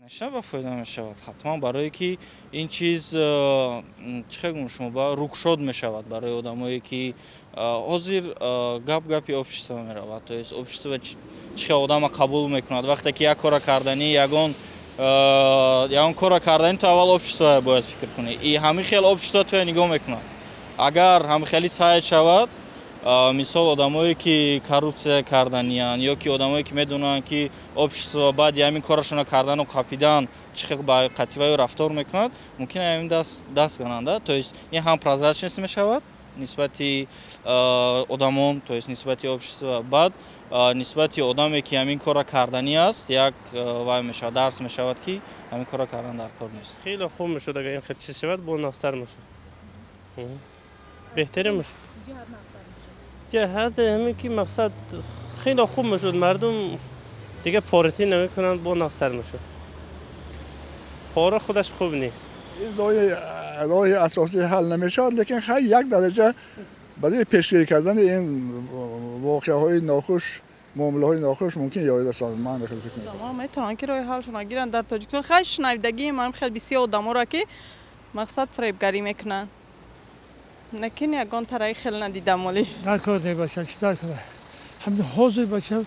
Конечно, ба фоида мешавад ҳатман, барое ки ин чиз, чӣ хел гум, шумо ба рукшод мешавад барои одамое ки ҳозир гап гапи общество меравад, то есть общество чӣ хел одама қабул мекунад. Вақте ки як кора карданӣ, ягон кора карданӣ, ту аввал общество бояд фикр кунӣ, и ҳамин хел общество туя нигоҳ мекунад. Агар ҳамин хели сайд шавад, мисол, одамое ки коррупсия карданиянд ё ки одамое ки медонанд, ки общество баъди ҳамин корашона кардану қапидан чӣ хел ба қативаю рафтор мекунад, мумкин ҳамин даст гананда. То есть ин ҳам прозрачность мешавад нисбати одамон, то есть нисбати общество, баъд нисбати одаме ки ҳамин корра карданӣ аст, як вай мешавад, дарс мешавад, ки ҳамин корра кардан дар кор нест. Хеле хуб мешуд, агар ин хел чиз шавад, бо нақстар мешуд, беҳтарин мешуд. Ҷиҳати ҳамин ки мақсад хеле хуб мешуд, мардум дига поратӣ намекунанд, бо нақстар мешуд. Пора худаш хуб нест. Ин роҳи асосии ҳал намешавад, лекин хай, як дараҷа барои пешгирӣ кардани ин воқеаҳои нохуш, муомилаҳои нохуш мумкин ёрӣ расонад, ман хеле фикр мекунам. Метавонанд ки роҳи ҳалшона гиранд дар Тоҷикистон. Хай, шунавидагии ман хеле бисёр одаморо ки мақсад фиребгарӣ мекунанд, лекин ягон тараи хеле надидам оли. Дар кор не, бачам, чӣ дар кора? Ҳамин ҳозир, бачам,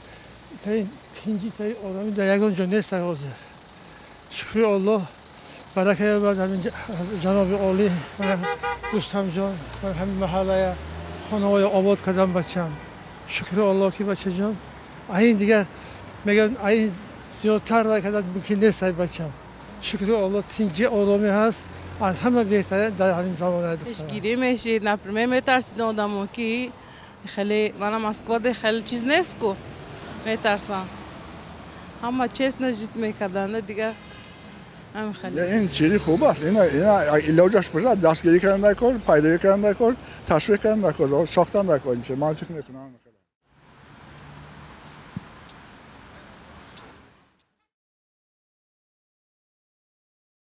таи тинҷи, таи оромӣ дар ягон ҷо нест ҳозир. Шукри Аллоҳ, барака ёбад ҳамин ҷаноби олӣ Рустамҷон, ҳамин маҳаллая хонаҳоя обод кардам, бачам. Шукри Аллоҳ ки, бачаҷон, аин дигар мегӯям, аин зиёдтар вай кардан мумкин нест, бачам. Шукри Аллоҳ, тинҷи, оромӣ ҳаст, аз ҳама беҳтар дар ҳамин замона. Пешгирӣ мешид, например, метарсид одамо ки хеле мана Москваде хеле чиз нест ку, метарсанд, ҳама честно жить мекарданд дигар. Ин чизи хуб аст. Ина илоҷаш бошад, дастгирӣ кардан дар кор, пайдоӣ кардан дар кор, ташвиқ кардан дар кор, сохтан дар кор. Ман фикр мекунам.